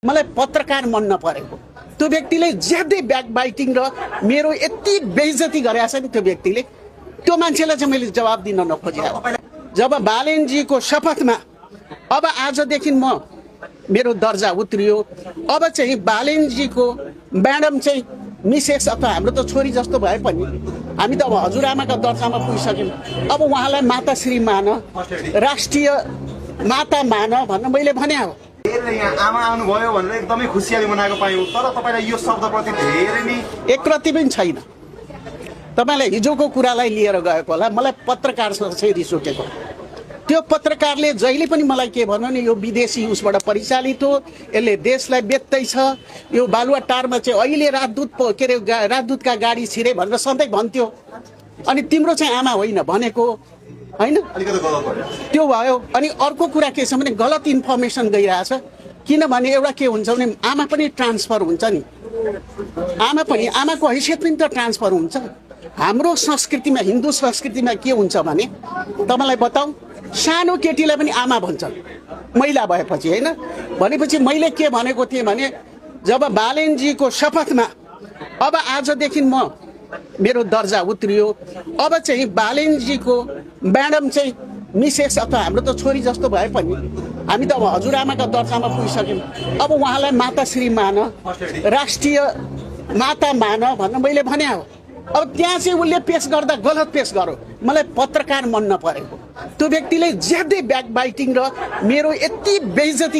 मलाई पत्रकार मन नपरेको त्यो व्यक्तिले ज्यादै ब्याकबाइटिङ र मेरो यति बेइज्जती गरेछ नि त्यो व्यक्तिले त्यो मान्छेलाई चाहिँ मैले जवाब दिन नखोजिरहेको जब बालेनजीको शपथमा अब आजदेखि म मेरो दर्जा उत्रियो अब चाहिँ बालेनजीको म्याडम चाहिँ मिसेस अथवा हाम्रो त छोरी जस्तो भए पनि हामी त अब हजुरआमाका दर्जामा पुगिसक्यौँ अब उहाँलाई माताश्री मान राष्ट्रिय माता मान भन्न मैले भने हो यहाँ आमा आउनुभयो भनेर एकदमै खुसियाली मनाएको पायौँ तर तपाईँलाई यो शब्दप्रति धेरै नै एकरति पनि छैन तपाईँलाई हिजोको कुरालाई लिएर गएको होला मलाई पत्रकारसँग चाहिँ रिस उठेको त्यो पत्रकारले जहिले पनि मलाई के भन्यो नि यो विदेशी उसबाट परिचालित हो यसले देशलाई बेच्दैछ यो बालुवाटारमा चाहिँ अहिले राजदूत के अरे राजदूतका गाडी छिरे भनेर सधैँ भन्थ्यो अनि तिम्रो चाहिँ आमा होइन भनेको होइन त्यो भयो अनि अर्को कुरा के छ भने गलत इन्फर्मेसन गइरहेछ किनभने एउटा के हुन्छ भने आमा पनि ट्रान्सफर हुन्छ नि आमाको हैसियत पनि त ट्रान्सफर हुन्छ हाम्रो संस्कृतिमा हिन्दू संस्कृतिमा के हुन्छ भने तपाईँलाई बताऊ सानो केटीलाई पनि आमा भन्छन् महिला भएपछि होइन भनेपछि मैले के भनेको थिएँ भने जब बालेनजीको शपथमा अब आजदेखि म मेरो दर्जा उत्रियो अब चाहिँ बालेनजीको म्याडम चाहिँ मिसेस अथवा हाम्रो त छोरी जस्तो भए पनि हामी त अब हजुरआमाका दर्जामा पुगिसक्यौँ अब उहाँलाई माताश्री मान राष्ट्रिय माता मान भन्न मैले भने हो अब त्यहाँ चाहिँ उसले पेश गर्दा गलत पेश गर्यो मलाई पत्रकार मन नपरेको त्यो व्यक्तिले ज्यादै ब्याकबाइटिङ र मेरो यति बेइज्जती